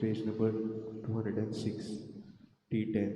Page number 206, T10.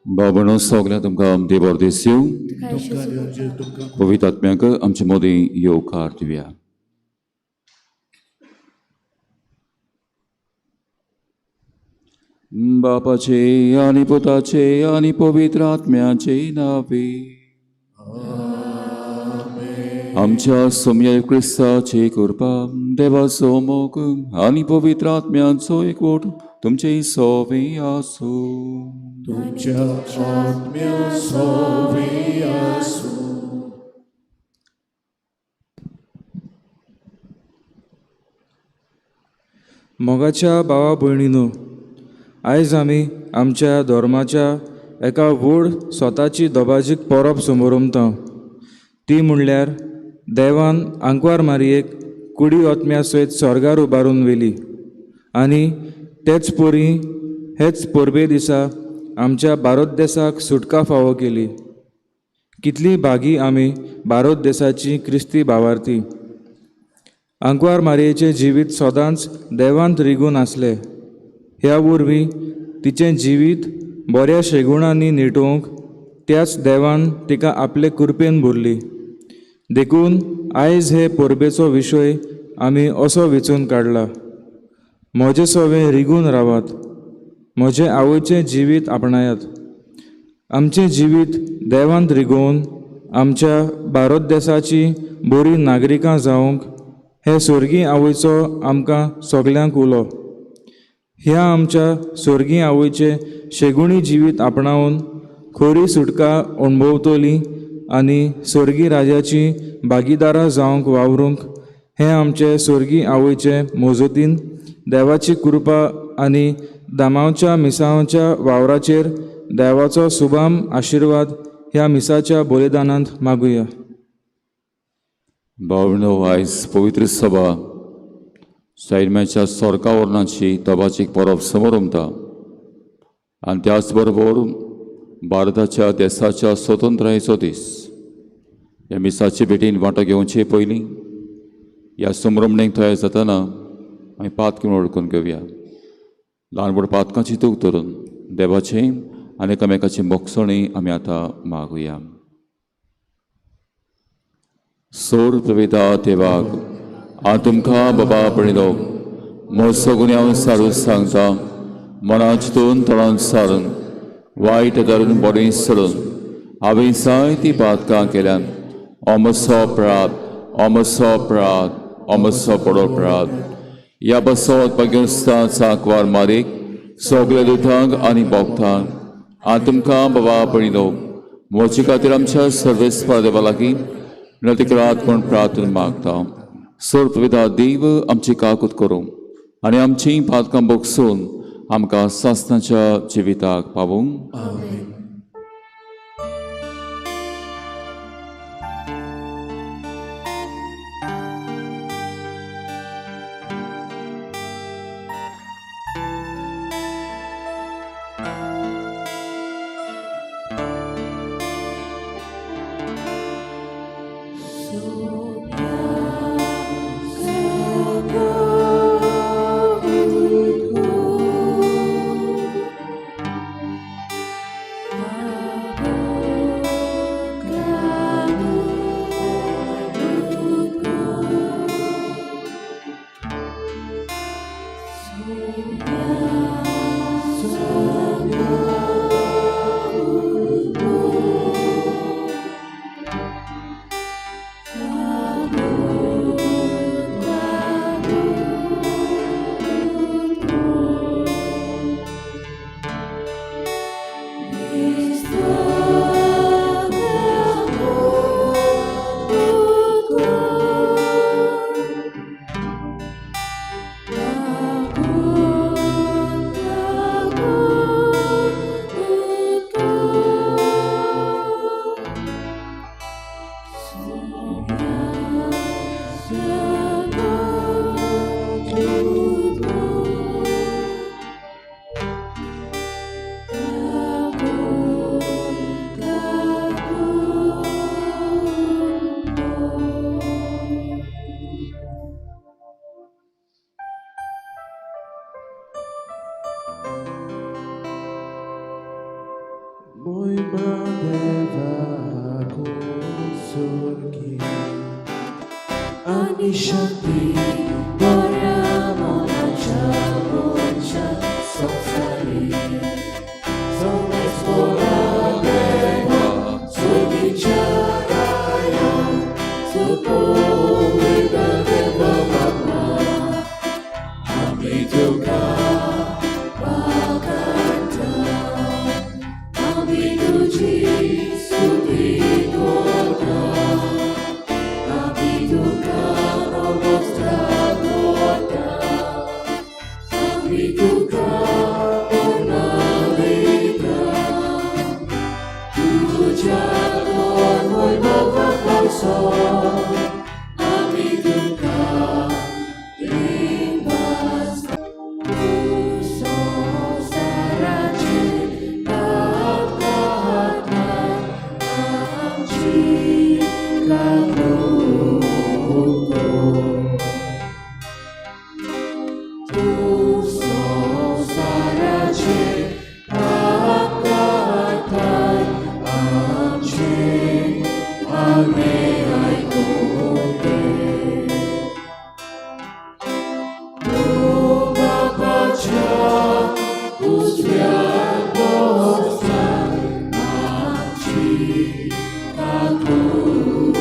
बाबणो सगळ्या तुमकां देव बरो दिसूं. पवित्र आत्म्याक आमचे मदीं येवकार दिवया. बापाचे आनी पुताचे आनी पवित्र आत्म्याचे नांवे. आमच्या सोमया क्रिस्ताचे कृपा, देवाचो मोग आनी पवित्र आत्म्याचो एकवट तुमचे सोवे आसूं. तुमच्या आत्म्या सोवे आसूं. मोगाच्या भावा भयणीनो, आयज आमी आमच्या धर्माच्या एका व्हड स्वताची दबाजीक परब समोरमता. ती म्हणल्यार देवान आंकवार मारयेक कुडी आत्म्या सयत स्वर्गार उबारून व्हेली आनी तेच परी हेच परबे दिसा आमच्या भारत देसाक सुटका फावो केली. कितली भागी आमी भारत देसाची क्रिस्ती भावार्थी. आंकवार मारयेचें जिवीत सदांच देवांत रिगून आसलें. ह्या वरवीं तिचें जिवीत बऱ्या शेगुणांनी निटोवंक त्याच देवान तिका आपले कृपेन भरली. देखून आयज हे परबेचो विशय आमी असो वेंचून काडला, म्हजें सवें रिगून रावात, म्हजें आवयचें जिवीत आपणायात. आमचें जिवीत देवांत रिगोवन आमच्या भारत देसाची बरी नागरिकां जावंक हे स्वर्गीय आवयचो आमकां सगल्यांक उलो. ह्या आमच्या स्वर्गीय आवयचें शेगुणी जिवीत आपणावन खरी सुटका अणभवतली आनी स्वर्गीय राजाची भागीदारां जावंक वावरूंक हें आमचे स्वर्गीय आवयचे मजतीन देवाची कृपा आनी दामांवच्या मिसांवच्या वावराचेर देवाचो सुभाम आशिर्वाद ह्या मिसाच्या बलिदानांत मागुया. भावनो, आयज पवित्र सभा सैम्याच्या सोरका वर्णाची दबाजीक परब समोरमता आनी त्याच बरोबर भारताच्या देसाच्या स्वतंत्रायेचो दीस. ह्या मिसाचे भेटीन वांटो घेवचे पयलीं ह्या संभ्रमणेक तयार जातना आमी पातक वळखून घेवया. ल्हान व्हड पातकांची तूक धरून देवाचे आनी एकामेकाची मोगसणी आमी आतां मागुया. सोर प्रवेता देवाक हांव तुमकां बाबा पळयलो म्हजो गुन्यांव सारून सांगता, मनां चिंतून तोंडान सारून वायट धरून बरें सोडून हांवें जायतीं पातकां केल्यान. अमसो अपराध, अमसो अपराध, अमसो बडो अपराध. ह्या बसोत भाग्यस्तां चाकवार मारीक सगल्या दुतांक आनी भोगतांक हांव तुमकां बाबा पळयलो म्हजे खातीर आमच्या सर्वेस्पर देवा लागीं नतीक रात म्हूण प्रार्थना मागता. सर्वविधा देव आमची काकूत करूं आनी आमचीं पातकां भोगसून आमकां सासणाच्या जिविताक पावूं. आमेन. आनी शांती बऱ्या मनाच्या मनशा संवसारी सगळेच मोरा देवा सुगीच्या राया सुकोविदा देवा बाबा आमी तुका वाखाणटा आमी तुजी स्तुती करता आमी तुका नमस्कार करता आमी तुका होनावयता तुज्या वैभवा पासत आमी तुका दिनवासता. तूं संवसाराचें पाप काडटा, आमची काकूट कर. तूं संवसाराचें पाप काडटा, आमचें मागणें आयकून घे. तूं बापाच्या उजव्यान बसता, आमची काकूट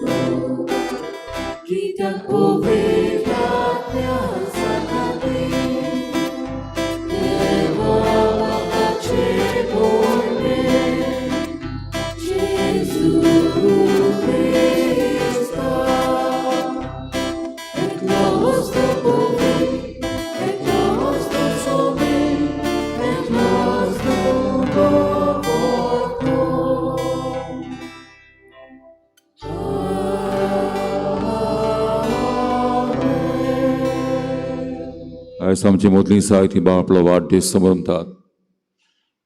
कर. कित्याक पवित्र आत्म्यान सांगातीन, देवा बापाचे मोहिमेन, जेजू क्रिस्ता, एकलोच तो पवित्र, एकलोच तो सोबीत, एकलोच तो पवित्र. आयज आमची मदलीं जायतीं बाळ आपलो वाडदीस समरमतात.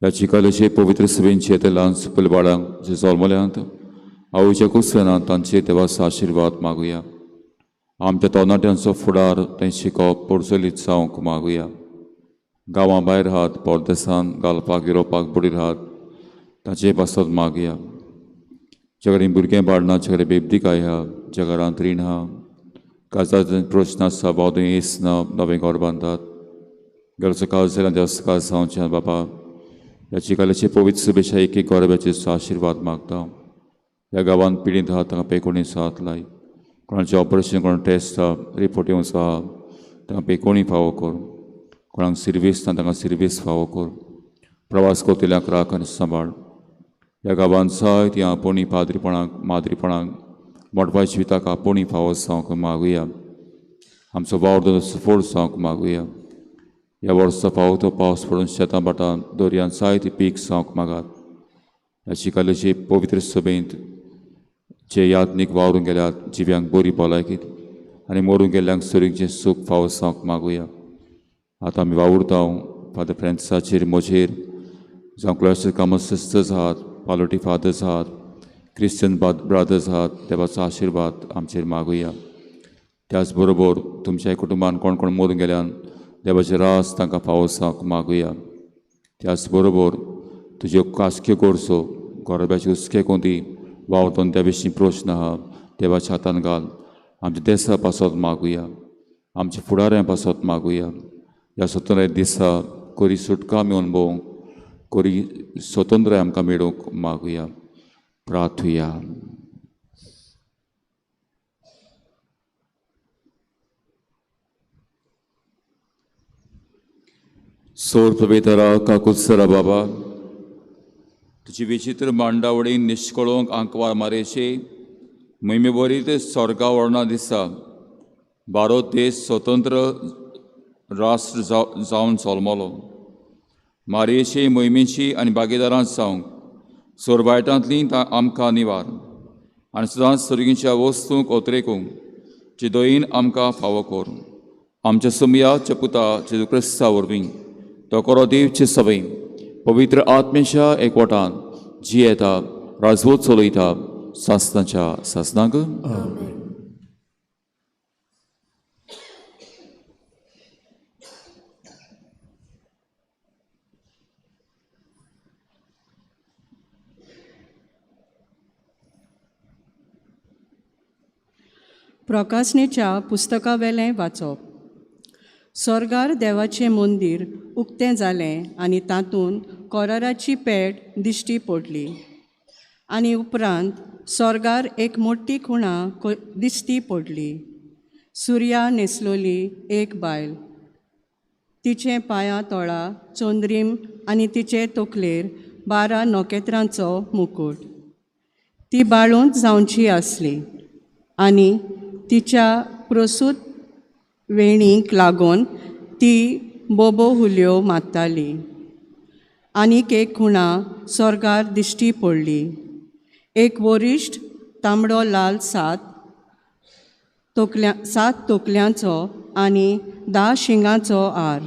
ह्या चिकालेचे पवित्र सभेंचे ते ल्हान सुपल बाळांक जे जल्मल्यांत आवयच्या कुसना तांचेर देवाचो आशिर्वाद मागुया. आमच्या तरणाट्यांचो फुडार थंय शिकोवप पोरचलीत जावंक मागुया. गांवां भायर आहात परदेसान घालपाक युरोपाक बुडीर आहात ताचे पासत मागुया. ज्या कडेन भुरगें बाळ ना, ज्या कडेन बेबदीकाय आहा, ज्या घरांत रीण आहा, काजाचे प्रस्न आसा, बावदूय येस ना, नवें घर बांदतात, घरचो काज जाल्यार देवाचो काज जावचें बाबा. ह्या चिकालेचे पवित्र सभेच्या एक एक गोरब्याचे आशिर्वाद मागता. ह्या गांवांत पिडीत आहा तांकां पेकोणी साथ लाय. कोणाचें ऑपरेशन, कोण टेस्ट आहा, रिपोर्ट येवचो आहा तांकां पेकोणी फावो कर. कोणाक सिर्वीस ना तांकां सिर्वीस फावो कर. प्रवास करतल्यांक राख आनी सांबाळ. ह्या गांवांत जायतीं आपोवणी पाद्रीपणाक माद्रीपणाक मोटवाय जिविताक आपोवणी फावो जावंक मागुया. आमचो वावर सफोड जावंक मागुया. ह्या वर्सा फावो तो पावस पडून शेतां भाटां दर्यांत जायती पीक जावंक मागात. ह्या चिकालेचे पवित्र सभेंत जे यात्नीक वावरूंक गेल्यात जिव्यांक बरी भलायकी आनी मरूंक गेल्ल्यांक सरींचें सूख फावो जावंक मागुया. आतां आमी वावुरता फादर फ्रेंसाचेर म्हजेर जावं क्लॉस्टर कामत सिस्टर्स आहात, पालोटी फादर्स आहात, क्रिश्चन ब्रादर्स आहात, देवाचो आशिर्वाद आमचेर मागुया. त्याच बरोबर तुमच्या कुटुंबान कोण कोण मरून गेल्यान देवाचे रास तांकां फावो जावंक मागुया. त्याच बरोबर तुज्यो कासक्यो गरजो गोरब्याच्यो हुस्के कोंती वावरतन त्या विशीं प्रस्न आहा देवाच्या हातान घाल. आमच्या देसा पासत मागुया, आमच्या फुडाऱ्यां पासत मागुया. ह्या स्वतंत्र दिसा कोरी सुटका आमी अणभवूंक, कोरी स्वतंत्र आमकां मेळूंक मागुया. प्रार्थुया. सोर पवित्रा काकुत्सरा बाबा, तुजी विचित्र मांडावळी निश्कळोंक आंकवार मारेशी मोहिमेभरीत स्वर्गा वर्णा दिसा भारत देश स्वतंत्र राष्ट्र जावन जल्मलो. मारयेची मोहिमेची आनी भागीदारां जावंक सोरवायटांतलीं आमकां निवार आनी सदांच सर्गीच्या वस्तूंक ओतरेकूंक जी दयेन आमकां फावो कर. आमच्या सुमयाच्या पुता जेजू क्रिस्ता वरवीं तो करो देवचे सवय पवित्र आत्मेच्या एकवटान जी येता राजवत चलयता सासनाच्या सासनाक. प्रकासणेच्या पुस्तकावेलें वाचप. स्वर्गार देवाचें मंदीर उक्तें जालें आनी तातूंत कोराराची पेट दिश्टी पडली आनी उपरांत स्वर्गार एक मोटी खुणा दिश्टी पडली. सुर्या न्हेसलोली एक बायल, तिचे पांया तोळा चंद्रीम आनी तिचे तकलेर 12 नखेत्रांचो मुकूट. ती बाळूंत जावची आसली आनी तिच्या प्रसूत वेणीक लागून ती बोबो हुलयो मारताली. आनीक एक खुणा स्वर्गार दिश्टी पडली. एक वरिश्ठ तांबडो लाल 7 तकल्यांचो आनी 10 शिंगांचो आर.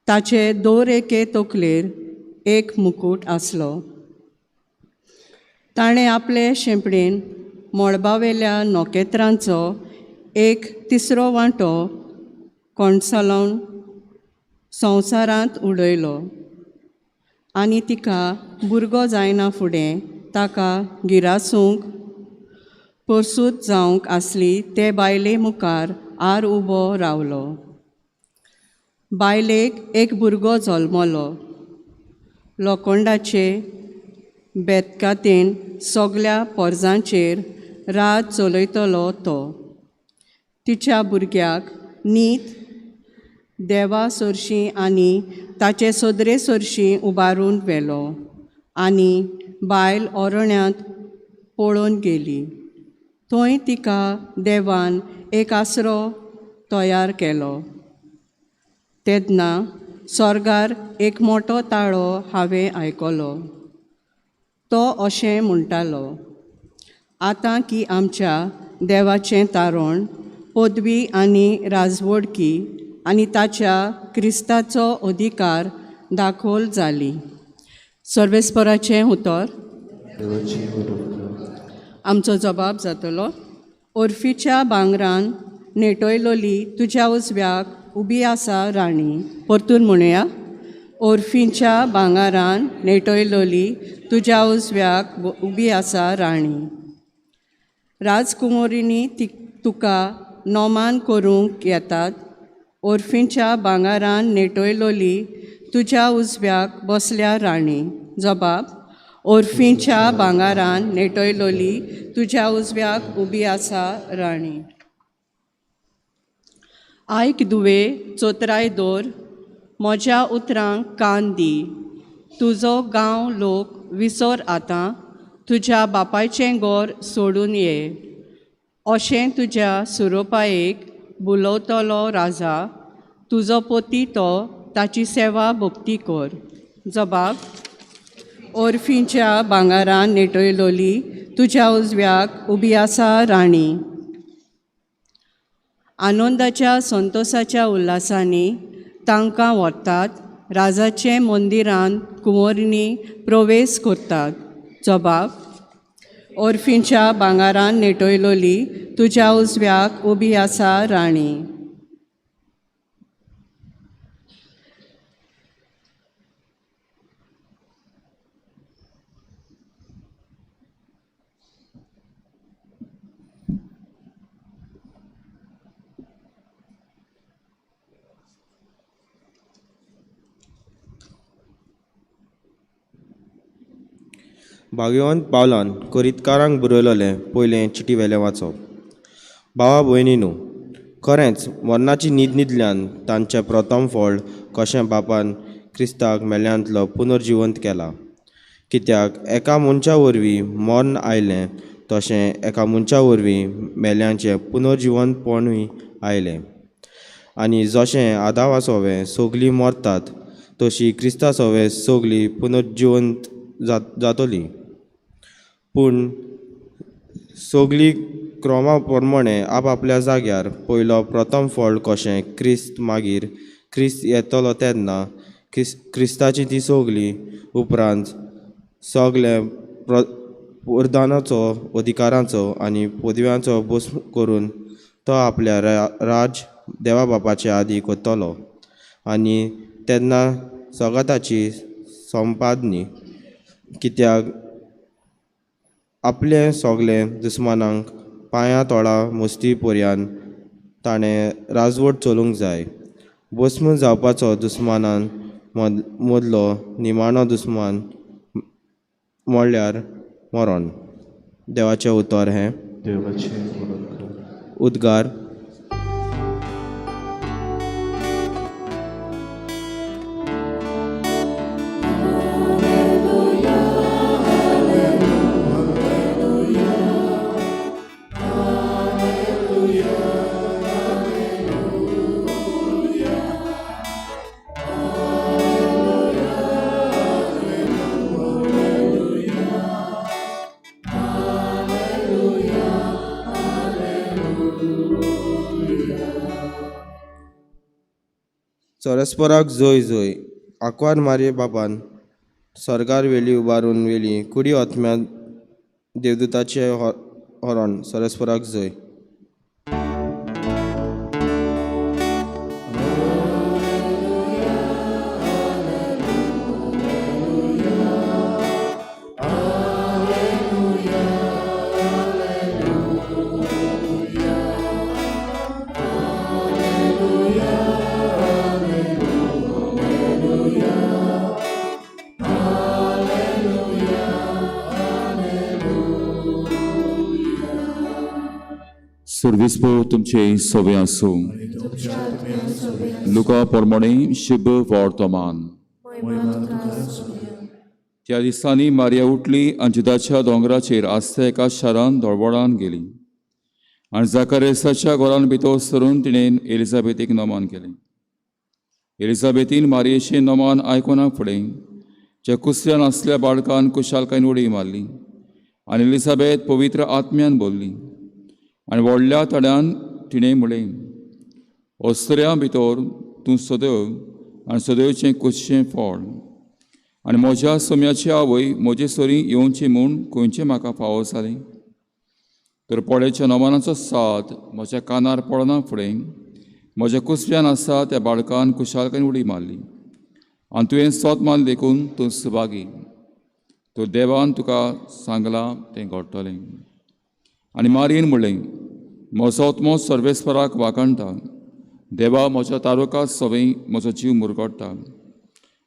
ताचे दर एके तकलेर एक मुकूट आसलो. ताणें आपले शेंपडेन मळबावेल्या नखेत्रांचो एक तिसरो वांटो कोणसलोवन संवसारांत उडयलो आनी तिका भुरगो जायना फुडें ताका गिरासूंक परसूत जावंक आसली ते बायले मुखार आर उबो रावलो. बायलेक एक भुरगो जल्मलो. लोखंडाचे बेतकातेन सगल्या पोरजांचेर रात चलयतलो तो. तिच्या भुरग्याक नीत देवा सरशीं आनी ताचे सदरे सरशीं उबारून व्हेलो आनी बायल ओरण्यांत पळोवन गेली. थंय तिका देवान एक आसरो तयार केलो. तेन्ना स्वर्गार एक मोटो ताळो हांवें आयकलो. तो अशें म्हणटालो, आतां की आमच्या देवाचें तारण, पदवी आनी राजवडकी आनी ताच्या क्रिस्ताचो अधिकार दाखोल जाली. सर्वेस्पराचें उतर. आमचो जबाब जातलो. ओर्फीच्या भांगरान नेटयलोली तुज्या उजव्याक उबी आसा राणी. परतून म्हणुया. ओर्फीच्या भांगरान नेटयलोली तुज्या उजव्याक उबी आसा राणी. राजकुंवरींनी तुका नोमान करूंक येतात. ओर्फीच्या भांगरान नेटयलोली तुज्या उजव्याक बसल्या राणी. जबाब. ओर्फीच्या भांगरान नेटयलोली तुज्या उजव्याक उबी आसा राणी. आयक दुवे, चोत्राय दवर, म्हज्या उतरांक कान दी. तुजो गांव लोक विसर आतां, तुज्या बापायचें गोर सोडून ये. अशें तुज्या सुरोपायेक बुलवतलो राजा, तुजो पोती तो, ताची सेवा भक्ती कर. जबाब. ओर्फीच्या भांगरान नेटयलोली तुज्या उजव्याक उबी आसा राणी. आनंदाच्या संतोसाच्या उल्हासांनी तांकां व्हरतात. राजाचे मंदिरान कुंवरनी प्रवेश करतात. जबाब. ओर्फीच्या भांगरान नेटयलोली तुज्या उजव्याक उबी आसा राणी. भाग्यवंत पावलान कोरितकारांक बरयलोलें पयलें चिटी वेलें वाचप. भावा भयणीनू, खरेंच मरणाची न्हीद न्हिदल्यान तांचें प्रथम फळ कशें बापान क्रिस्ताक मेल्यांतलो पुनर्जिवंत केला. कित्याक एका मनशा वरवीं मर्ण आयलें, तशें एका मनशा वरवीं मेल्यांचें पुनर्जिवंतपणूय आयलें. आनी जशें आदावा सोवें सगळीं मरतात, तशी क्रिस्ता सोवें सगळीं पुनर्जिवंत जातली. पूण सगळीं क्रोमा प्रमाणें आपआपल्या जाग्यार पयलो प्रथम फळ कशें क्रिस्त, मागीर क्रिस्त येतलो तेन्ना क्रिस्ताची ती सगळीं उपरांत सगळें वरदानाचो अधिकारांचो आनी पदव्यांचो बोस करून तो आपल्या राज देवा बापाचे आदी करतलो. आनी तेन्ना सगळ्याची संपादनी, कित्याक आपले सगळे दुस्मानांक पांयां तोळा मुस्ती पर्यान ताणें राजवट चलूंक जाय. भस्म जावपाचो दुस्मानान मदलो निमाणो दुस्मान म्हळ्यार मरण. देवाचें उतर हें. देवाचें म्हणून कर. उद्गार. सरस्पराक जोय जोय. आंकवार मारये बापान सर्गार वेली उबारून वेली कुडी आत्म्या देवदूताचें हरण. सरस्पराक जोय. सर्वेस्पो तुमचे सवे आसूं. लुका प्रमाणे शुभ वर्तमान. त्या दिसांनी मारिया उठली आनी जुदाच्या दोंगराचेर आसता एका शारान दोळवळान गेली आनी जाकारेसाच्या घरान भितर सरून तिणें एलिझाबेथीक नमन केलें. एलिझाबेथीन मारियेचें नमन आयकुना फुडें ज्या कुसऱ्यान आसल्या बाळकान कुशालकायन उडी मारली आनी एलिझाबेथ पवित्र आत्म्यान बोल्ली आनी व्हडल्या तड्यान तिणें म्हळें, अस्तऱ्यां भितर तूं सदैव आनी सदैवचें कुसचें फळ आनी म्हज्या सोम्याची आवय म्हजे सरीं येवची म्हूण खंयचें म्हाका फावो जालें. तर पोळ्याच्या नमनाचो साद म्हज्या कानार पडना फुडें म्हज्या कुसव्यान आसा त्या बाळकान कुशालकायन उडी मारली आनी तुवें सोत मान देखून तूं सुभागी. तर देवान तुका सांगलां तें घडटलें. आनी मारयेन म्हणलें, म्हजो आत्मो सर्वेस्पराक वाखाणटा, देवा म्हज्या तारुका सवय म्हजो जीव मुरगडटा.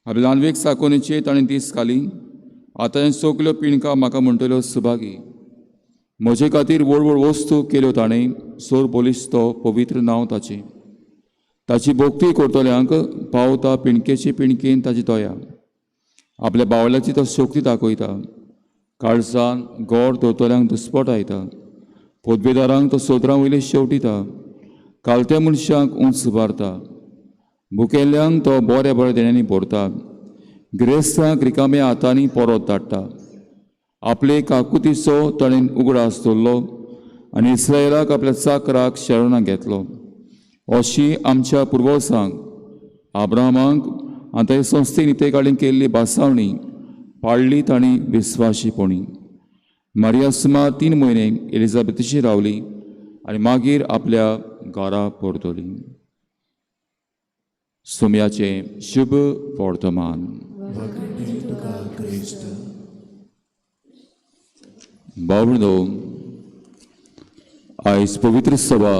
आपले ल्हानवेक साकोनीचे ताणें दीस घाली, आतां हें सगल्यो पिणकां म्हाका म्हणटल्यो सुभागी. म्हजे खातीर व्हड व्हड वस्तू केल्यो ताणें, सोर बोलीस तो पवित्र नांव ताचें. ताची भक्ती करतल्यांक पावता पिणकेचे पिणकेन ताची दया. आपल्या बावल्याची तो शक्ती दाखयता, काळजान गोड दवरतल्यांक दुस्पट आयता, पदवेदारांक तो सोदरां वयले शेवटिता, कालत्या मनशांक उंच उबारता, भुकेल्ल्यांक तो बऱ्या बऱ्या देण्यांनी भरता, गिरेस्तांक रिकाम्या हातांनी परत धाडटा. आपले काकुतीचो ताणें उगडास दवरलो आनी इस्रायलाक आपल्या चाकराक शरणाक घेतलो. अशी आमच्या पुर्वजांक आब्रामाक आनी ताचे संस्थेन नितेकाडीन केल्ली भासावणी पाळ्ळी तांणी विस्वाशीपणी. मारिया सुमार 3 म्हयने एलिझाबेथीशी रावली आनी मागीर आपल्या घरा परतली. सोम्याचें शुभ वर्तमान. बावडो आयज पवित्र सभा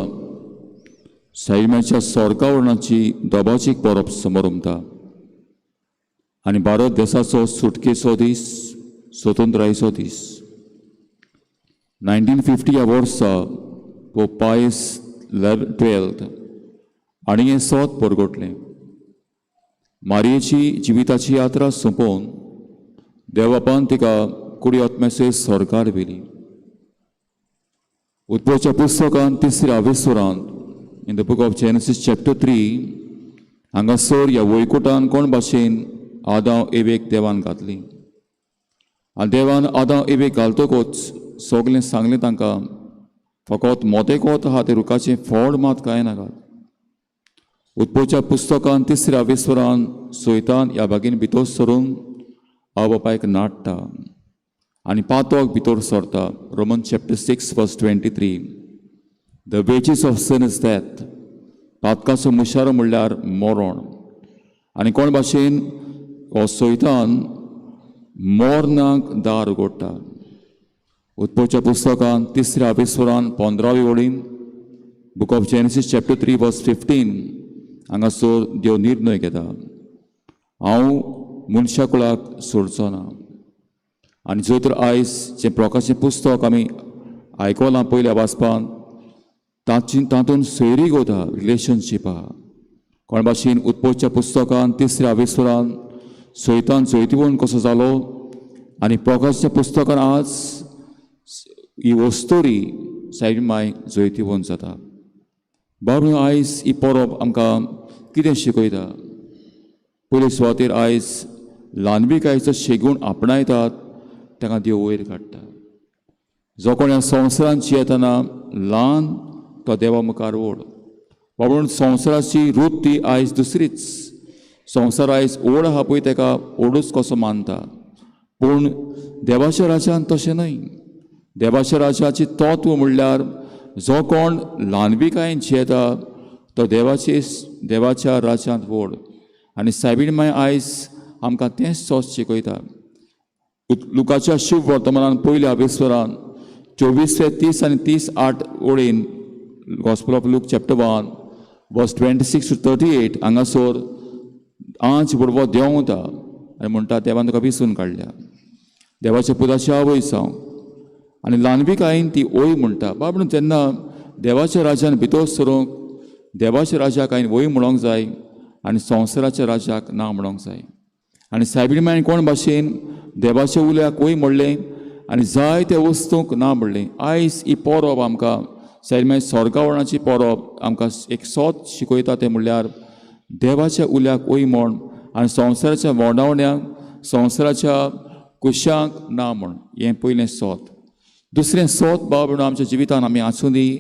सैम्याच्या सोर्गावर्णाची दबाजीक परब समरमता आनी भारत देशाचो सुटकेचो दीस, स्वतंत्रायेचो दीस. 1950 ह्या वर्सा पोप पायस 12 आनी हें सोद परगटलें. मारयेची जिविताची यात्रा सोंपोवन देवबापान तिका कुडी आत्म्याचे सरकार व्हेली. उत्पत्तीच्या पुस्तकांत तिसऱ्या अवेसरांत in the book of Genesis chapter 3 हांगासर ह्या वयकुटान कोण भाशेन आदांव एवेक देवान घातली आनी देवान आदांव एवेक घालतकूच सगळें सांगलें तांकां, फकत मोदेकोत आहा ते रुखाचें फळ मात कांय नाकात. उत्पत्तीच्या पुस्तकान तिसऱ्या वेसरान सोयतान ह्या बागेन भितर सरून आवय बापायक नाडटा आनी पातोक भितर सरता. Roman chapter 6 verse 23, the wages of sin is death. पातकाचो मुशारो म्हणल्यार मरण. आनी कोण भाशेन हो सोयतान मरणाक दार उगडटा. उत्पत्तीच्या पुस्तकान तिसऱ्या अभिस्वरान 15वी वळीन, Book of Genesis chapter 3 verse 15, हांगासर देव निर्णय घेता, हांव मनशा कुळाक सोडचो ना. आनी जर तर आयज जें प्रकाशचें पुस्तक आमी आयकलां पयल्या वाचपान, ताची तातूंत सोयरीक वता, रिलेशनशीप आहा. कोण भाशेन उत्पत्तीच्या पुस्तकान तिसऱ्या अभिस्वरान सैतान जैतिवंत कसो जालो आनी प्रकाशच्या पुस्तकान आज ही वस्तोरी सायबीण माय जैतिवंत जाता. बाबू, आयज ही परब आमकां कितें शिकयता? पयले सुवातेर आयज ल्हानविकायेचो शेगूण आपणायतात ताका देव वयर काडटा. जो कोण ह्या संवसारांत जियेतना ल्हान तो देवा मुखार व्हड. बाबू, संवसाराची वृत्ती आयज दुसरीच. संवसार आयज व्हड आहा पळय ताका व्हडूच कसो मानता, पूण देवाच्या राज्यान तशें न्हय. देवाच्या राज्याची तत्व म्हणल्यार जो कोण ल्हानविकायेन जियेता तो देवाच्या राज्यांत व्हड. आनी सायबीण माय आयज आमकां तेंच सोस शिकयता. लुकाच्या शुभ वर्तमानान पयल्या अभिस्वरान 24 ते 30 आनी 38 ओळीन, Gospel of Luke chapter 1 verse 26 to 38, हांगासर आंच भुरगो देंवता आनी म्हणटा, देवान तुका विसून काडल्या, देवाच्या पुताची आवय जावं. आनी ल्हानविकायेन ती ओय म्हणटा. बाब, जेन्ना देवाच्या राज्यान भितर सरूंक देवाच्या राज्याक हांवें वय म्हणोंक जाय आनी संवसाराच्या राज्याक ना म्हणोंक जाय. आनी सायबीण मायन कोण भाशेन देवाच्या उल्याक वय म्हणलें आनी जाय त्या वस्तूंक ना म्हणलें. आयज ही परब आमकां, सायबीण माय स्वर्गावरणाची परब आमकां एक सोत शिकयता, तें म्हणल्यार देवाच्या उल्याक वय म्हण आनी संवसाराच्या वोंडावण्यांक, संवसाराच्या कुशांक ना म्हण. हें पयलें सोत. दुसरें सोत, बाबा म्हणून आमच्या जिवितान आमी आसूं दी,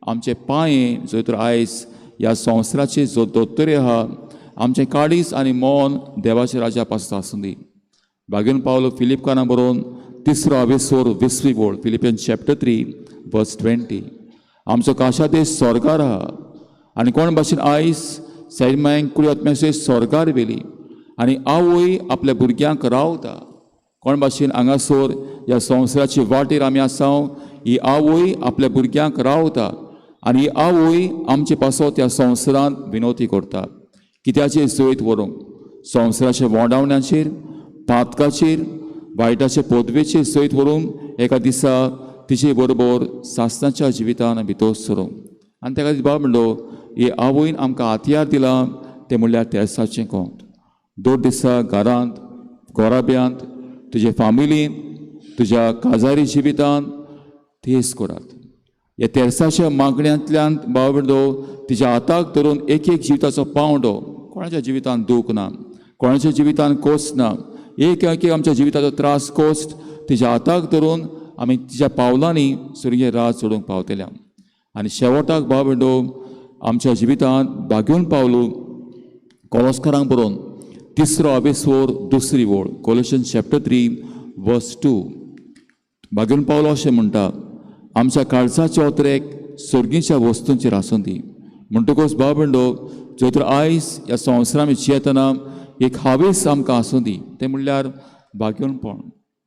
आमचे पांये जंय तर आयज ह्या संवसाराची जो दोतोरी आहा, आमचें काळीज आनी मन देवाच्या राज्या पासत आसूं दी. भागेवन पावलो फिलिपकाना बरोवन तिसरो आवेसोर 20वी वळ, फिलिपियन चॅप्टर 3 वर्स 20, आमचो काशा देश स्वर्गार आहा. आनी कोण भाशेन आयज सायबीण कुडी आत्म्याचे स्वर्गार व्हेली आनी आवय आपल्या भुरग्यांक रावता, कोण भाशेन हांगासर ह्या संवसाराची वाटेर आमी आसा, ही आवय आपल्या भुरग्यांक रावता आनी ही आवय आमचे पासत ह्या संवसारांत विनवती करता. कित्याचेर जैत व्हरूंक? संवसाराच्या वोंडावण्याचेर, पातकाचेर, वायटाचे पदवेचेर जैत व्हरूंक एका दिसा तिचे बरोबर सासणाच्या जिवितान भितर सरूंक. आनी त्या खातीर बाबा म्हणलो, हे आवयन आमकां हातयार दिलां तें म्हणल्यार तेर्साचें कोंत. दोन दिसा घरांत, गोराब्यांत, तुजे फामिलींत, तुज्या काजारी जिवितांत तेज करात. ह्या तेर्साच्या मागण्यांतल्यान बाबा म्हणलो, तिच्या हाताक धरून एक एक जिविताचो पांवडो, कोणाच्या जिवितांत दूख ना, कोणाच्या जिवितांत कोस ना, एक एक आमच्या जिविताचो त्रास कोस्ट तिच्या हाताक धरून आमी तिच्या पावलांनी सुर्गे राज सोडूंक पावतल्या. आनी शेवटाक बाबा म्हणलो, आमच्या जिवितांत भाग्योन पावलो कोलोस्करांक बरोवन तिसरो अबेस्वोर दुसरी वळ, कोलेशन चॅप्टर 3 वर्स 2, भाग्योन पावलो अशें म्हणटा, आमच्या काळजाचे ओतरेक सर्गीच्या वस्तूंचेर आसूं दी. म्हणटकूच बाबा म्हणलो, जर तर आयज ह्या संवसारांत जियेतना एक हावेस आमकां आसूं दी, तें म्हणल्यार भाग्योनपण.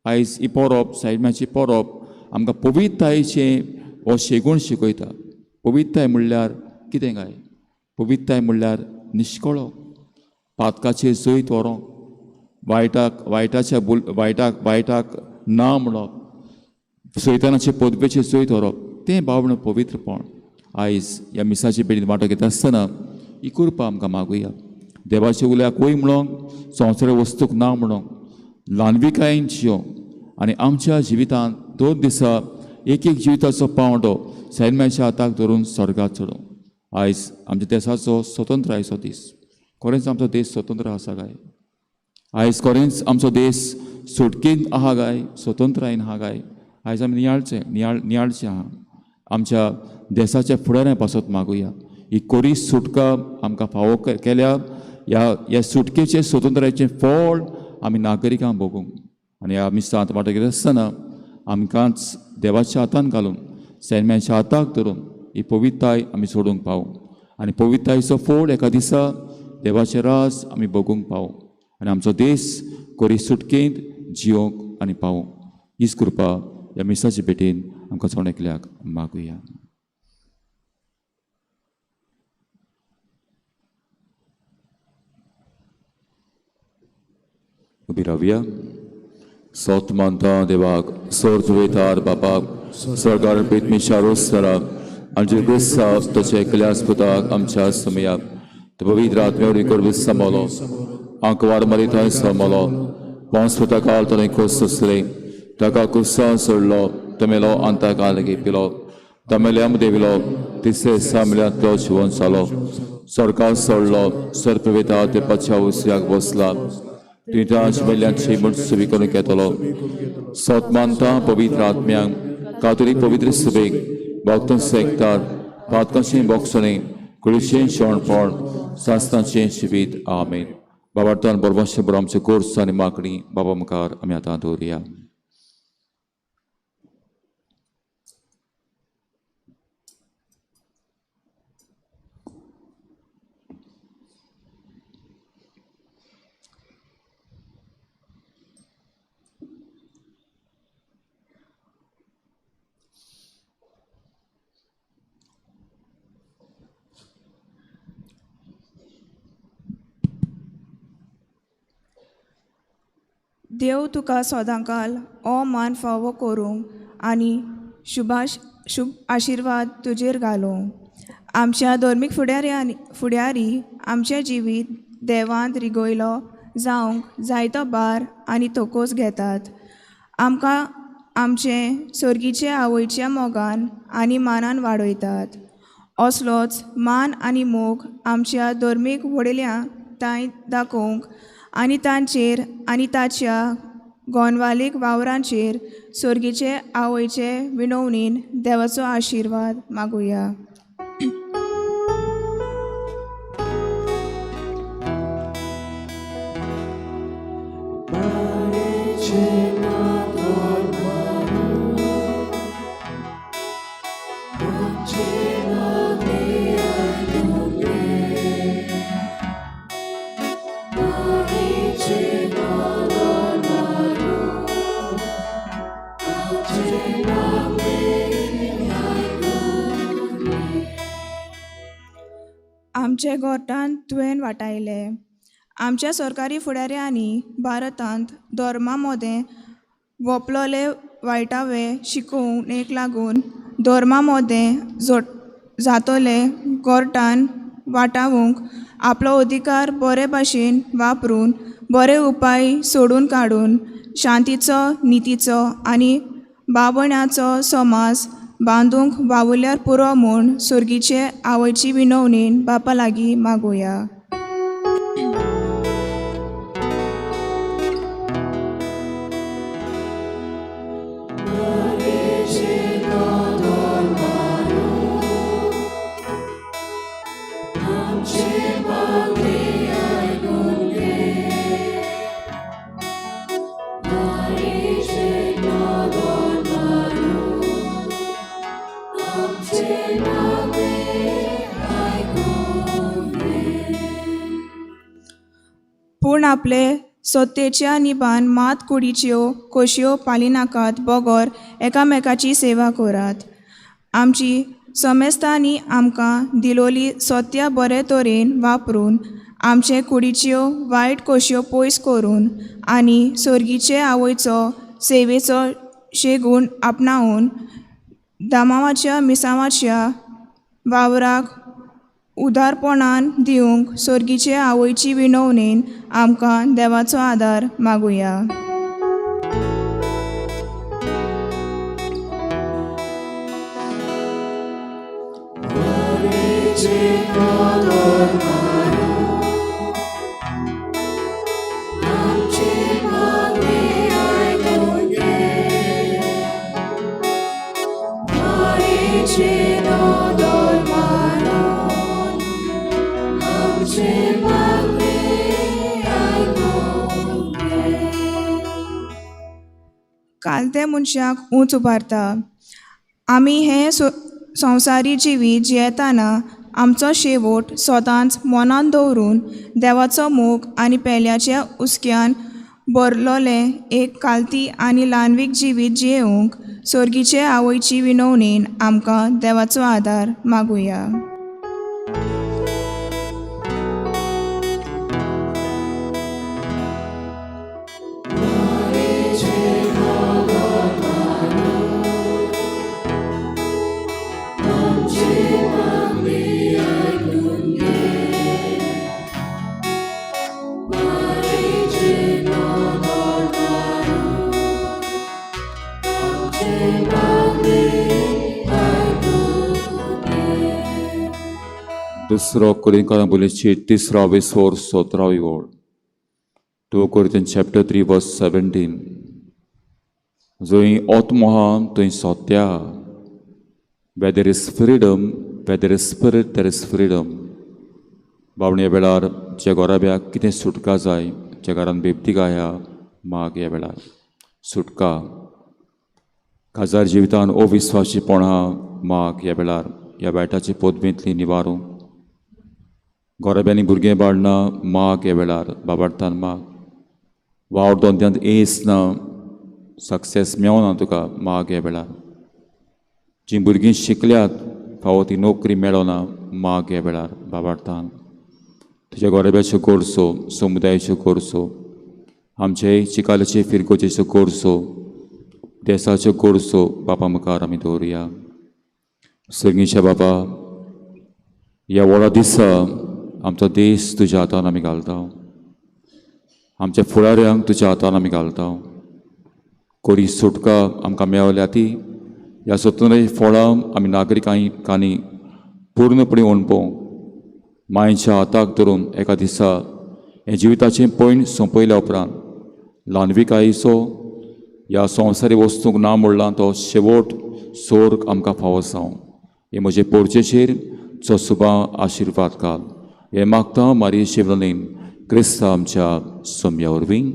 आयज ही परब, सायब्याची परब आमकां पवित्रतायेचें हो शेगूण शिकयता. पवित्रताय म्हणल्यार कितें काय? पवित्रताय म्हणल्यार निश्कळो, पातकाचेर जैत व्हरोंक, वायटाक वायटाच्या बुल वायटाक वायटाक ना म्हणप, सैतानाचे पदवेचेर जैत व्हरप, तें बाबण पवित्रपण. आयज ह्या मिसाचे पेडीन वांटो घेता आसतना ही कृपा आमकां मागुया. देवाच्या उल्याक वय म्हणोंक, संवसार वस्तूक ना म्हणोंक, ल्हानविकायेन जियोंक आनी आमच्या जिवितांत दोन दिसा एक एक जिविताचो पांवडो सैन्याच्या हाताक धरून स्वर्गात चडोवंक. आयज आमच्या देशाचो स्वतंत्रायेचो दीस. खरेंच आमचो देश स्वतंत्र आसा काय? आयज खरेंच आमचो देश सुटकेन आहा काय, स्वतंत्रायेन आहा काय? आयज आमी नियाळचें नियाळचें आहा. आमच्या देसाच्या फुडाऱ्या पासत मागुया, ही कोरी सुटका आमकां फावो केल्या. ह्या ह्या सुटकेचें, स्वतंत्रायेचें फळ आमी नागरिकांक भोगूंक. आनी ह्या मिसांत वांटो घेता आसतना आमकांच देवाच्या हातान घालून, सैन्याच्या हाताक धरून ही पवित्रताय आमी सोडूंक पावूं आनी पवित्रतायेचो फळ एका दिसा देवाचें राज आमी भोगूंक पावूं आनी आमचो देश कोरी सुटकेंत जियोंक आनी पावूं. हीच कृपा ह्या मिसाचे भेटीन आमकां जण एकल्याक मागुया. उबी रावया. सोत मानता देवाक, सोर्त वेतार बापाक, सरकार पेटमी सरा आमचे क्रिस्तांव ताचे एकल्याच पुताक आमच्या समयाक पवित्र आत्म्यावरी करबी सांबालो, आंकवार मारी थंय सांबालो, पांच पुता काल ताणें खोस सोंसले, ताका कुसां सोडलो, तमेलो आनी ताका लागीं पिलो, तमेल्या देविलो, तिसरे सामल्यांतलो जिवन जालो, सरकार सोडलो, सर्पवेता ते पाच्या उसऱ्याक बसला, तुवें मेल्ल्याची म्हूण सुवी करून घेतलो. सोत मानता पवित्र आत्म्यांक, कातोलीक पवित्र सुबेक, भक्तां सेकतार, पातकांचें बोगसणें, कुळीचें शेणपण, सास्त्रांचें शिबीत. आमेन. बाबार्तान बरोबरशें बरो आमचें कोर्स आनी मागणी बाबा मुखार आमी आतां दवरुया. देव तुका सदांकाल ओ मान फावो करूंक आनी शुभ आशिर्वाद तुजेर घालूं. आमच्या धर्मीक फुडारी आमचें जिवीत देवांत रिगयलो जावंक जायतो भार आनी तोकोस घेतात. आमकां आमचें सर्गीचे आवयच्या मोगान आनी मानान वाडयतात. असलोच मान आनी मोग आमच्या धर्मीक व्हडल्या तांय दाखोवंक आनी तांचेर आनी ताच्या गोंवालीक वावरांचेर सर्गीचे आवयचे विनवणीन देवाचो आशिर्वाद मागुया. आमचे गोठान तुवें वाटायले. आमच्या सरकारी फुडाऱ्यांनी भारतांत धर्मा मोदें वोपलोले वायटावे शिकोवणेक लागून धर्मा मोदें जातोले गोरटान वाटावंक आपलो अधिकार बरे भाशेन वापरून बरे उपाय सोडून काडून शांतीचो, नितीचो आनी बाबण्याचो समाज बांदूंक वावुरल्यार पुरो म्हूण सर्गीचे आवयची विनवणीन बापा लागीं मागुया. पूण आपले सत्तेच्या निबान मात कुडीच्यो कोशयो पालिनाकात बगर एकामेकाची सेवा करात. आमची समेस्तांनी आमकां दिलोली सत्या बरे तरेन वापरून आमचे कुडीच्यो वायट कोशयो पयस करून आनी सर्गीचे आवयचो सेवेचो शेगूण आपणावन दामावाच्या मिसावाच्या वावराक उदारपणान दिवंक सर्गीचे आवयची विनवणेन आमकां देवाचो आदार मागुया. कालते मनशाक ऊंच उबारता. आमी हें संवसारी जिवीत जियेतना आमचो शेवट सदांच मनांत दवरून देवाचो मोग आनी पेल्याच्या हुस्क्यान भरलोलें एक कालती आनी ल्हानवीक जिवीत जियेवंक सोर्गीचे आवयची विनवणेन आमकां देवाचो आदार मागुया. दुसरो कोरिंकारां बोलीची तिसरो विसोर सतरावी ओळ, 2 Corinthians chapter 3 verse 17. जंय आत्मो आहा थंय सत्या. Where there is freedom, where there is spirit, there is freedom. Bawane ह्या वेळार ज्या गोराब्याक कितें सुटका जाय, ज्या घरान बेबदीक आया माग ह्या वेळार सुटका. काजार जिवितान अविस्वासीपणा माग ह्या वेळार ह्या वायटाची पदवेंतली निवारूंक. गोराब्यांनी भुरगें बाळना माग ह्या वेळार बाबार्थान माग. वावर धंद्यांत येस ना, सक्सेस मेवना तुका माग ह्या वेळार. जीं भुरगीं शिकल्यात फावो ती नोकरी मेळना माग ह्या वेळार बाबार्थान. तुज्या गोराब्याच्यो गरजो, समुदायाच्यो गरजो, आमचे चिकालाचे फिरगोजेच्यो गरजो, देसाच्यो गरजो बापा मुखार आमी दवरुया. सर्गीच्या बाबा, ह्या व्हडा दिसा आमचो देश तुज्या हातान आमी घालता, आमच्या फुडाऱ्यांक तुज्या हातान आमी घालता. कोरी सुटका आमकां मेवल्या ती ह्या स्वतंत्र फळां आमी नागरिकांनी पूर्णपणी ओणपोवंक मायेच्या हाताक धरून एका दिसा हें जिविताचें पयण सोंपयल्या उपरांत ल्हानविकायेचो ह्या संवसारी वस्तूंक ना मोडला तो शेवट सोर्ग आमकां फावो जावं. हे म्हजे पोरचेचेर चो सुबा आशिर्वाद घाल. हें मागता मारये शिवलीन क्रिस्ता आमच्या सोम्या वरवीं.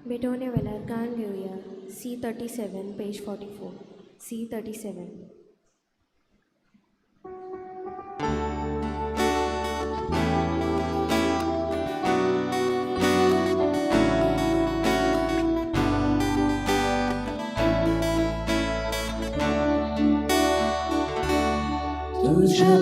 भेटवणे वेळार गान घेवया. C37 page 44. C37. तुझ्या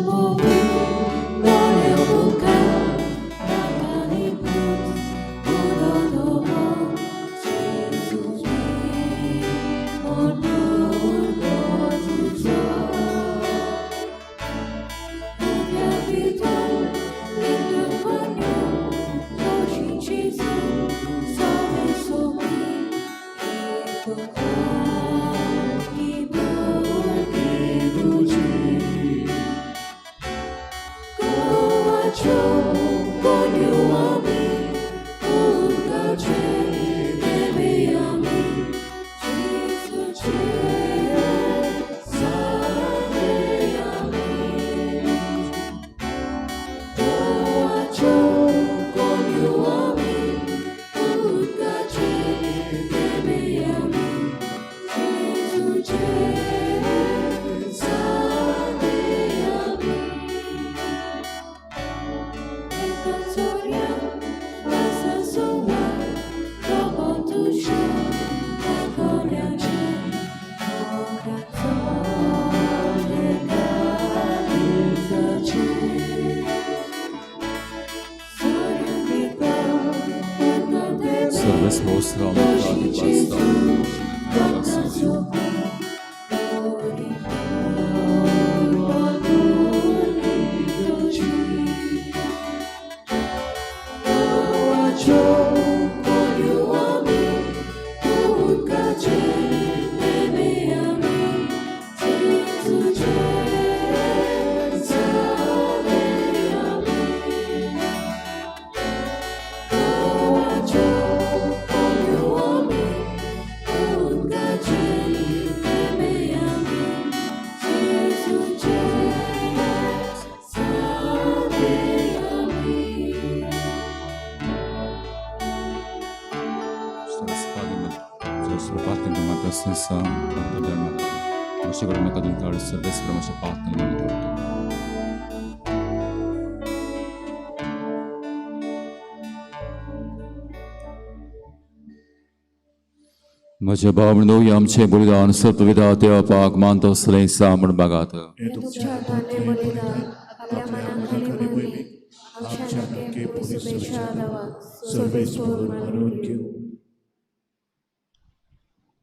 म्हज्या भाव आमचें बलिदान सर्वविधा देवाक मानतो सलें सा म्हण बागात.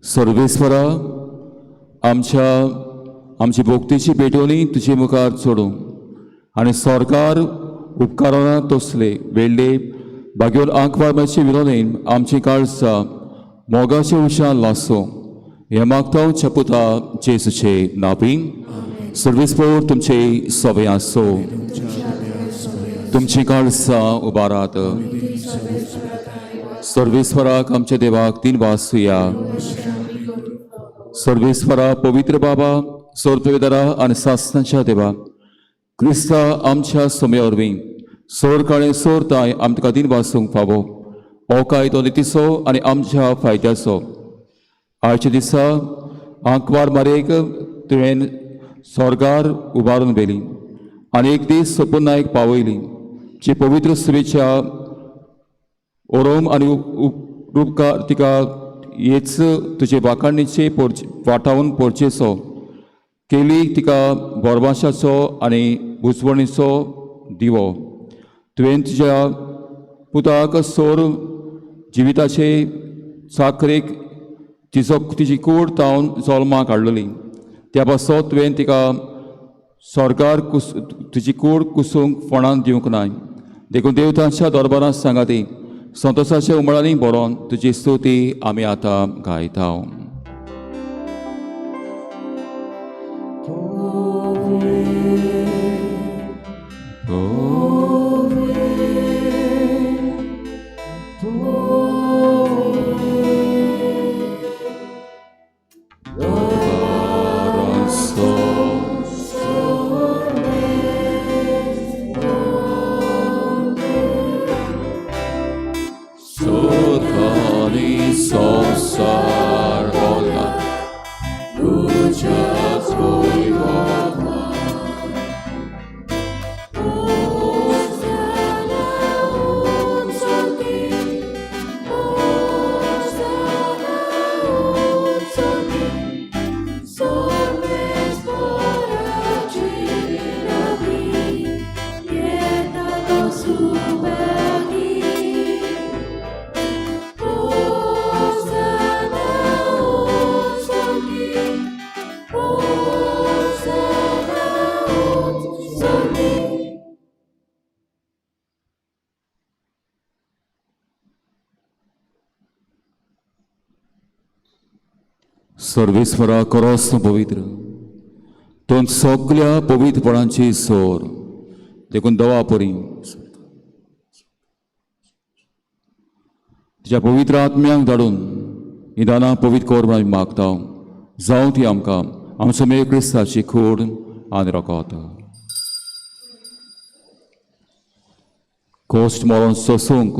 सर्वेस्वरा आमच्या आमची भोक्तीची पेटोवणी तुजे मुखार चडूं आनी सरकार उपकारां तसले वेल्ले बागेवन आंकवार विरोधेन आमची काळसा मोगाचे उशा लासो हे मागता छपुता जेसूचे नापी. सर्वेस्पोर तुमचे सवय आसो. तुमची काळसा उबारात. सर्वेस्वराक आमच्या देवाक तीन वासुया. सर्वेस्वरा पवित्र बाबा सोरपविदरा आनी सासनाच्या देवा क्रिस्ता आमच्या सोम्या वरवीं सोर काळे सोर ताय आमकां तीन वासूंक फावो हो कायदो नितीचो आनी आमच्या फायद्याचो. आयच्या दिसा आंकवार मारेक तुवें स्वर्गार उबारून व्हेली आनी एक दीस सपुनायक पावयली जी पवित्र सुरेच्या ओरोम आनी उपकार तिका हेच तुजे वाखाणीचे पोरचे वाटावन पोरचेचो केली तिका बोरवाशाचो आनी बुजवणीचो दिवो. तुवें तुज्या पुताक सोर जिविताचे चाकरेक तिजो तिजी कूड तावन जल्माक हाडलेली त्या पासत तुवें तिका स्वर्गार कुस तुजी कूड कुसूंक फोणान दिवंक नाय. देखून देवतांच्या दरबारांत सांगा ती संतोसाच्या उमळांनी बरोवन तुजी स्तुती आमी आतां गायता. सर्वेस्वरा करोस पवित्र दोन सगल्या पवित्रपणाची सोर देखून दवा परी तुज्या पवित्र आत्म्यांक धाडून निदानां पवित्र कर म्हूण आमी मागता. जावं ती आमकां आमचो मेळ क्रिस्ताची खोड आनी रकोत. कोश्ट मरण सोसूंक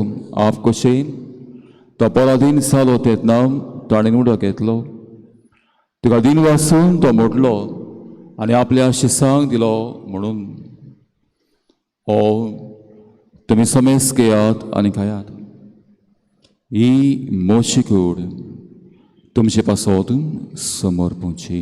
आप कशेन तो पराधीन जालो तेन्ना ताणें उदक घेतलो तुका दिन वासून तो मोडलो आनी आपल्या शिसांक दिलो म्हणून हो तुमी समेस घेयात आनी खायात. ही मोशी कूड तुमचे पासत समर्पूची.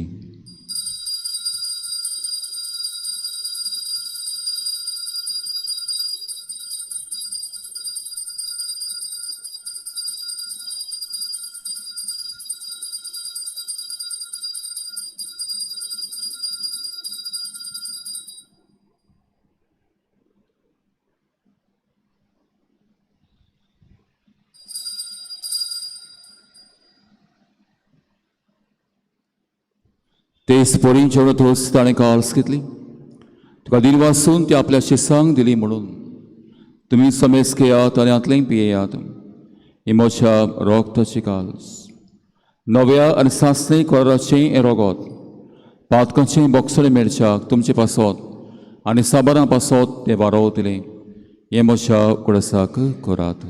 तेच परीं जेवणतच ताणें काल्स घेतली, तुका दिनवासून ती आपल्या शिसांक दिली म्हणून तुमी समेस घेयात आनी हातलें पियेयात. ही म्हज्या रोगताची काल्स, नव्या आनी सासणी कोराचें हें रोगोत पातकांचें बोगसणें मेळच्याक तुमचे पासत आनी साबारां पासत तें वारोवतलें. हें म्हज्या कुडसाक करात.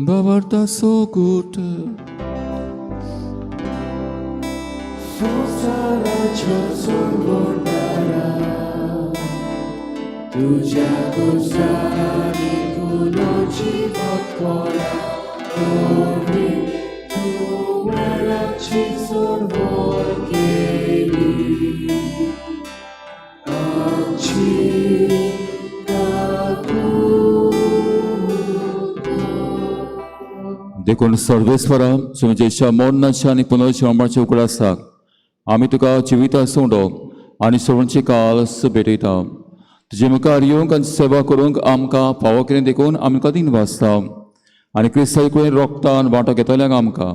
Babarta so good. संवसाराच्या सोडवणारा, तुज्या गोसानी फुलोची भक्तोळा, वरवीं तुवें आमची सोडवण केली. आमची देखून सर्वेस्वरा, तुमच्या मरणाच्या आनी पुनर्जन्माच्या उगडासाक आमी तुका जिविता सोंडो आनी सवणची काल्स भेटयता. तुजे मुखार येवंक आनी सेवा करूंक आमकां फावो केलें देखून आमकां दिनवासता आनी क्रिस्ताच्या कुडीन रोगतान वांटो घेतल्यांक आमकां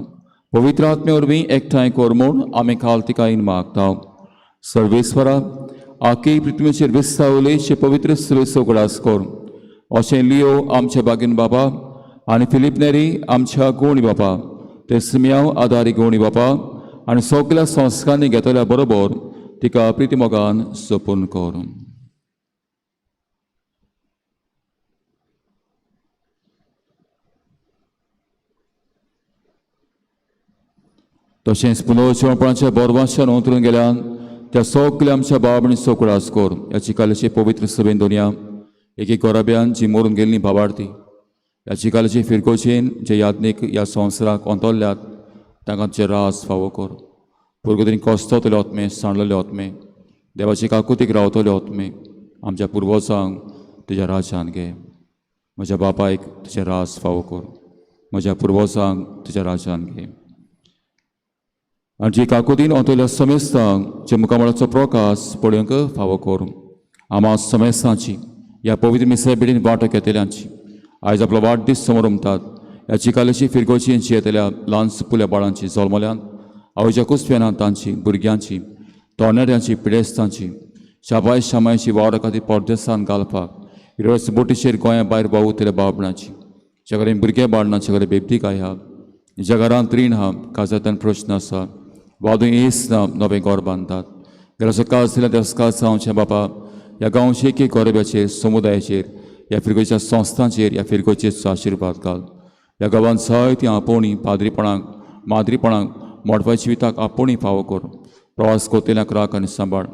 पवित्र आत्मे वरवीं एकठांय कर म्हूण आमी काल तिका मागता. सर्वेस्वरा, आखी पृथ्वीचेर विस्तावलेचे पवित्र सुवेचो उगडास कर. अशें लियो आमच्या बागीन बाबा आनी फिलीप नेरी आमच्या गोणी बापा, ते सिमियांव आदारी गोणी बापा आनी सगल्या संस्कारांनी घेतल्या बरोबर तिका प्रितीमोगान सोपून कर. तशेंच पुनर्जिवपणाच्या बोरवाशान अंतरून गेल्यान त्या सगल्या आमच्या बाब आनी सोकडास कर. ह्या चिकालेचे पवित्र सभेन दोनया एक एक गोराब्यान जी मरून गेल्ली भावार्थी, ह्या चिकालेचे फिरकोचेन जे याज्ञीक ह्या संवसाराक अंतरल्यात तांकां तुजें रास फावो कर. पुर्गतीन कोसतले ओतमे, सांडलेले ओतमे, देवाचे काकुतीक रावतले ओतमे, आमच्या पुर्वजांक तुज्या राजान घे. म्हज्या बापायक तुजें रास फावो कर, म्हज्या पुर्वजांक तुज्या राजान घे. आनी जी काकुतीन अंतरल्या समेस्तांक जे मुखामळाचो प्रकाश पळोवंक फावो कर. आमा समेस्तांची ह्या पवित्र मिसा बेडीन वांटो घेतल्यांची आयज आपलो वाडदीस समोर उमतात ह्या चिकालेची फिरगोची येतल्या ल्हान सुपुल्या बाळांची जल्मल्यान आवयच्या कुसव्यान तांची भुरग्यांची तरणाट्यांची पिडेस्तांची शाबाय शामायची वावरा खातीर परदेसान घालपाक इरस बोटीचेर गोंया भायर वावुरतल्या बाबणाची ज्या कडेन भुरगे बाळना, ज्या कडेन बेबदीक आहा, ज्या घरांत रीण आहा, काजांतल्यान प्रश्न आसा, वादूं येस ना, नवें घर बांदतात घराचो काज दिल्या त्या काज जावचें बापा ह्या गांवचे एक एक गोरब्याचेर, समुदायाचेर, ह्या फिरगोच्या संस्थांचेर ह्या फिरगोचेर आशिर्वाद घाल. ह्या गांवांत जायतीं आपोवणी पाद्रीपणाक, माद्रीपणाक, मोडपाय जिविताक आपोवणी फावो कर. प्रवास कोतेल्याक राख आनी सांबाळ.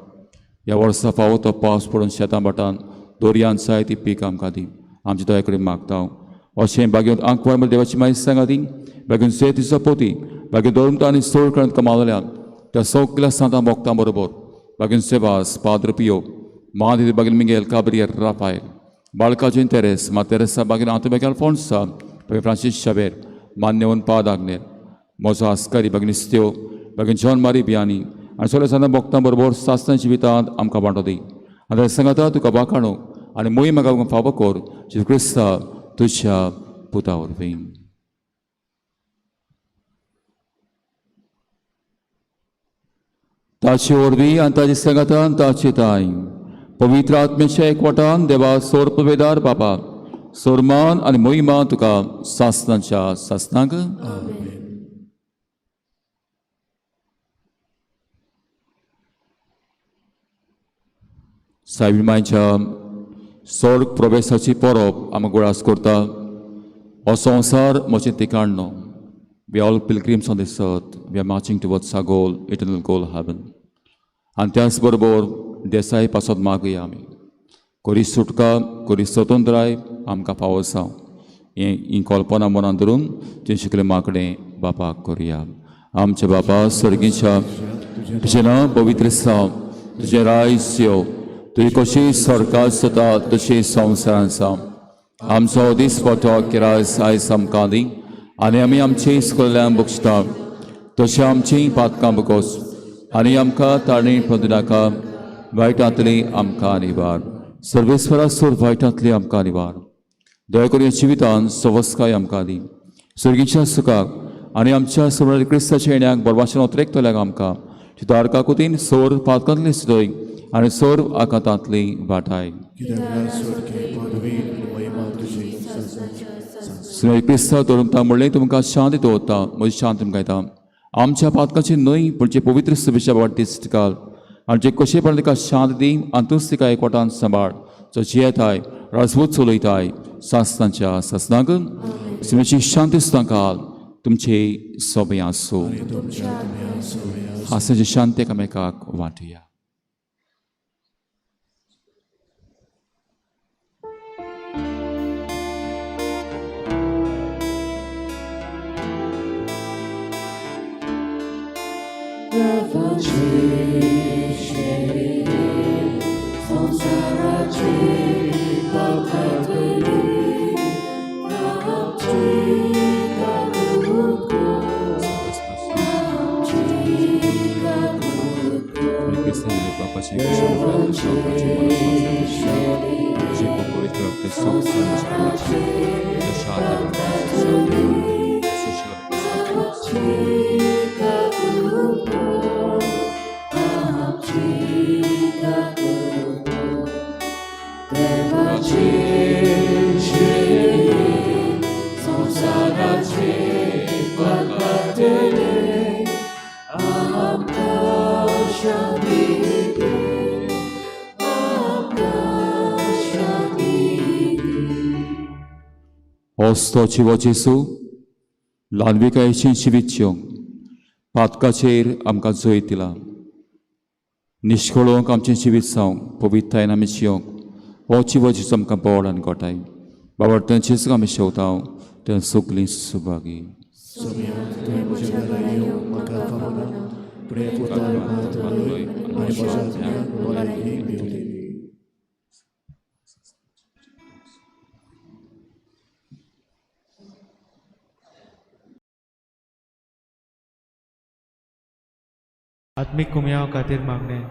ह्या वर्सा फावो तो पावस पडून शेतां भाटान दर्यान जायती पीक आमकां दी. आमचे दया कडेन मागता. अशें बागेंत आंकवार देवाची मायज सांगा दी बागेन सेतीचो पोती बागेन धर्मता आनी सोळ करून कमावल्या त्या सगल्या सांतां भोगतां बरोबर बागेन सेवास पाद्र पियो मादी बागेन मिगेल काब्रियर राफायल बाळकाजीन तेरेस मा तेरेसा बागेन आंतू बेगेल फोन्सा बागेन फ्रांसीस शावेर मान्यवन पाद आग्नेर म्हजो आस्कारी बागेन इस्त्यो बागेन जॉन मारी बियानी आनी सगल्या सांतां भोगतां बरोबर सासणां जिवितांत आमकां वांटो दी. आनी सांगाता तुका वाखाणू आनी मोही म्हाका फावो कर जेजू क्रिस्ता तुज्या पुता वरवीं. ताचे वरवीं आनी ताचे सांगातान ताचे ताय पवित्र आत्म्याच्या एकवटान देवा सोर्प वेदार बापा सोरमान आनी मोहिमा तुका सासनाच्या सासनाक. सायबीण मांयच्या स्वर्ग प्रवेशाची परब आमी गुळास करता. हो संवसार म्हजें ठिकाण न्हू. We all pilgrims on this earth. We are marching towards our goal, eternal goal, heaven. आनी त्याच बरोबर देसाय पासत मागया आमी कोरी सुटका, कोरी स्वतंत्राय आमकां फावो जावं हें ही कल्पना मनान धरून तुवें शिकले मागणें बापाक करुया. आमच्या बापा सर्गीच्या, तुजें नांव पवित्र जावं, तुजें रायस येवं, तुजी कशी स्वर्गात जाता तशी संवसारांत जावं. आमचो दिसपटो किरास आयज आमकां दी आनी आमी आमची स्कुल्यान बगसता तशें आमची पातकां बगोस आनी आमकां ताणी पडूं वायटांतली आमकां निवार सर्वेस्वरा सोर वायटांतली आमकां निवार दया करून जिवितान सवस्काय आमकां दी सर्गीच्या सुखाक आनी आमच्या समर क्रिस्ताच्या येण्याक बरवाशेन ओतरेकतल्याक आमकां दारका कुतीन सोर पातकांतली सुदय आनी सोर आकांतांतली वाटाय. सुनय क्रिस्ता दवरुंता म्हणलें तुमकां शांती दवरता म्हजी शांत तुमकां येता आमच्या पातकाची न्हय पूण जे पवित्र सुबेच्या वाट दिश्ट घाल आनी जे कशेपणान तिका शांत दी आनी तूंच तिका एकवटान सांबाळ जो जियेताय राजवत चलयताय सासनाच्या सासनाक. सुमेची शांती सुद्दां घाल तुमचे सोबे आसूं. हांसाची शांती एकामेकाक वांटया. होस्तो जिवो जेसू ल्हानविकायेची जिवीत जिवंक पातकाचेर आमकां जैत दिला. निश्कळोवंक आमचें जिवीत जावंक पवित्रतायेन आमी जिवंक हो जिवो जेजू आमकां बोड आनी गोठाय. बाबा तेंचेच आमी शेवता तें सगळीं सुभागी. आत्मीक कुमयाव खातीर मागणें.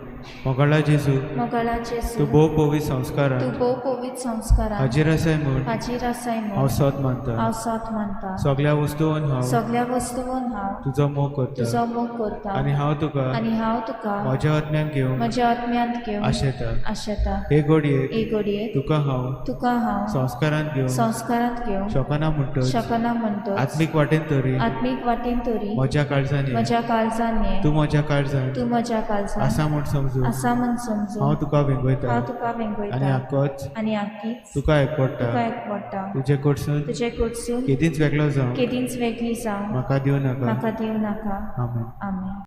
मोगाळा जेजू, मोगाळा जेजू, तूं भोव पवित्र संस्कारान, तूं भोव पवित्र संस्कारान हाजीर आसाय म्हूण, हाजीर आसाय म्हूण हांव सोद मानता, हांव सोद मानता. सगळ्या वस्तून हांव, सगळ्या वस्तून हांव तुजो मोग करता, तुजो मोग करता. आनी हांव तुका, आनी हांव तुका म्हज्या आत्म्यान घेवंक, म्हज्या आत्म्यांत घेवंक आशेता, आशेता. हे घडयेक, हे घडयेक तुका हांव, तुका हांव संस्कारांत घेवंक, संस्कारांत घेवंक शकना म्हणटच, शकना म्हणटच, आत्मीक वाटेन तरी, आत्मीक वाटेन तरी म्हज्या काळजान, म्हज्या काळजान ये, तूं म्हज्या काळजान, तूं म्हज्या काळजान आसा म्हूण समजून, आसा म्हूण समजून हांव तुका वेंगयता, हांव तुका वेंगयता. आनी आकोच, आनी आकीच तुका एकवडटा, तुका एकवडटा. तुजे कडसून, तुजे कडसून केदींच वेगळो जावं, केदींच वेगळी जावं म्हाका दिवं नाका, म्हाका दिवं नाका. आमेन. आमेन.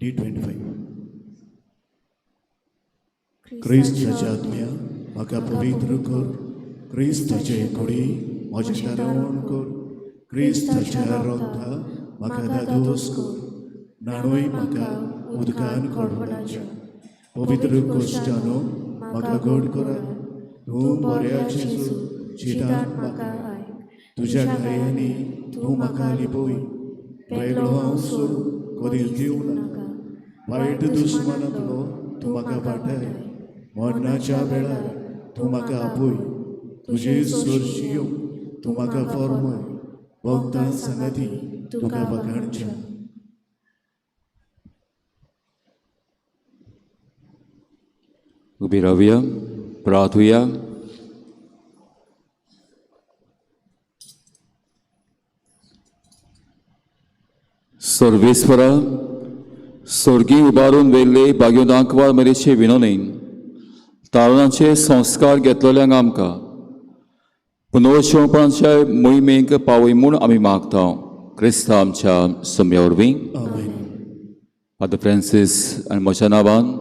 D25. क्रिस्ताच्या आत्म्या म्हाका पवित्र कर, क्रिस्ताचे कुडी म्हजें दारवण कर, क्रिस्ताच्या रोगता म्हाका दादोस कर, न्हाणूय म्हाका उदकान कडवडाचें, पवित्र कोश्टानो म्हाका गोड करा, तूं बऱ्या जेजू जितान म्हाका, तुज्या घायांनी तूं म्हाका लिपय, वेगळो हांव सोडून कदीच दिवं नाका, वायट दुस्मानांतलो तूं म्हाका वाटाय, मरणाच्या वेळार तूं म्हाका आपय, तुजे सरशी येवंक तूं म्हाका फॉर्माय, भक्तां सांगाती तुका बघाणच्या. उबी रावया, प्रार्थुया. सर्वेस्वरा, स्वर्गी उबारून वेल्ले बागेवन आंकवार मरेचे विनोनेन तारणाचे संस्कार घेतलेल्यांक आमकां पुनर्शवपणाच्या मोहिमेक पावय म्हूण आमी मागता, क्रिस्ता आमच्या सम्या वरवीं. फादर फ्रांसीस आनी म्हज्या नांवान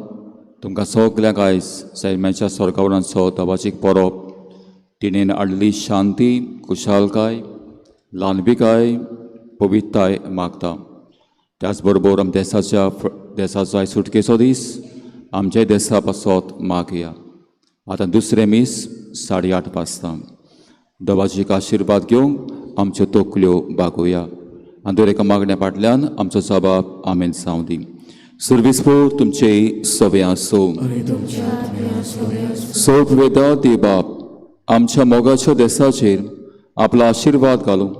तुमकां सगल्यांक आयज सैम्याच्या स्वर्गावरांचो दबाजीक परब तिणेन हाडली शांती, खुशालकाय, ल्हानविकाय, पवित्रताय मागता. त्याच बरोबर आम देसाच्या देसाचो आयज सुटकेचो दीस आमच्या देसा पासत मागया. आतां दुसरें मीस 8:30 वाजता. दबाजीक आशिर्वाद घेवंक आमच्यो तकल्यो बागोवया आनी दर एका मागण्या फाटल्यान आमचो जबाब आमेन जावं दी. सर्वीसपूर तुमचे सवे आसूं. सोप वेदा दे बाप आमच्या मोगाच्या देसाचेर आपलो आशिर्वाद घालूं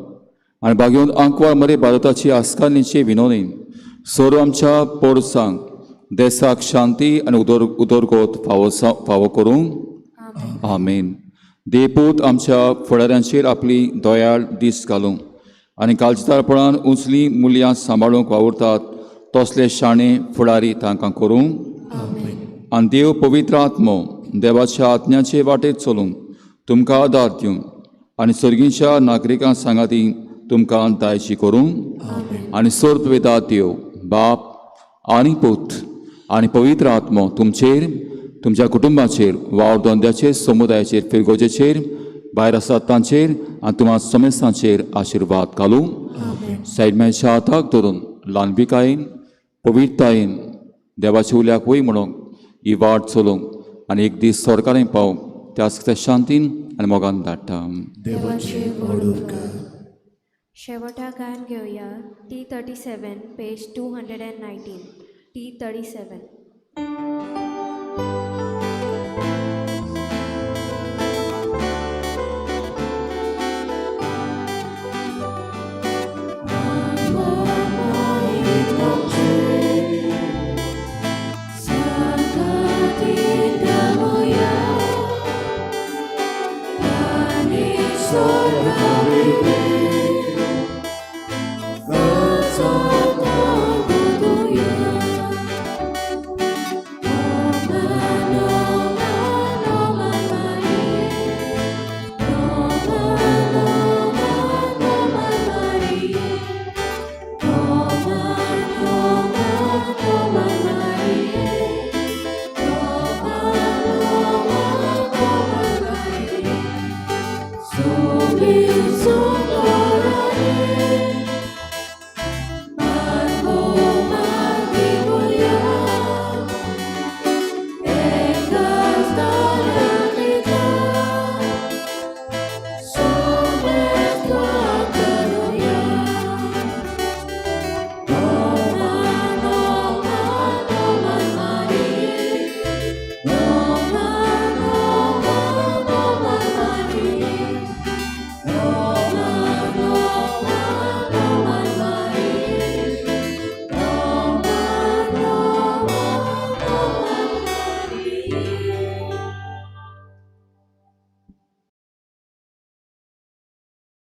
आनी बागेवन आंकवार मरे भारताची आस्कारणीची विनोनी सोर आमच्या पोरसांक देसाक शांती आनी उदरगत फावो करूं. आमेन. देवपूत आमच्या फुडाऱ्यांचेर आपली दयाळ दीस घालूं आनी काळजीदारपणान उंचली मुल्यां सांबाळूंक वावुरतात तसले शाणे फुडारी तांकां करूं. आनी देव पवित्र आत्मो देवाच्या आत्म्याचे वाटेर चलूंक तुमकां आदार दिवं आनी सर्गीच्या नागरिकां सांगाती तुमकां दायजी करूं. आनी सर्प वेदा देव बाप आनी पूत आनी पवित्र आत्मो तुमचेर, तुमच्या कुटुंबाचेर, वावर धंद्याचेर, समुदायाचेर, फिरगोजेचेर, भायर आसात तांचेर आनी तुमकां समेस्तांचेर आशिर्वाद घालूं. सायडम्याच्या हाताक धरून ल्हानविकायेन पवित्रतायेन देवाच्या उल्याक वय म्हणूंक ही वाट चलूंक आनी एक दीस सरकारान पावूंक त्याच शांतीन आनी मोगान धाडटा. शेवटा गायन घेवया T 37 page 219 T 37.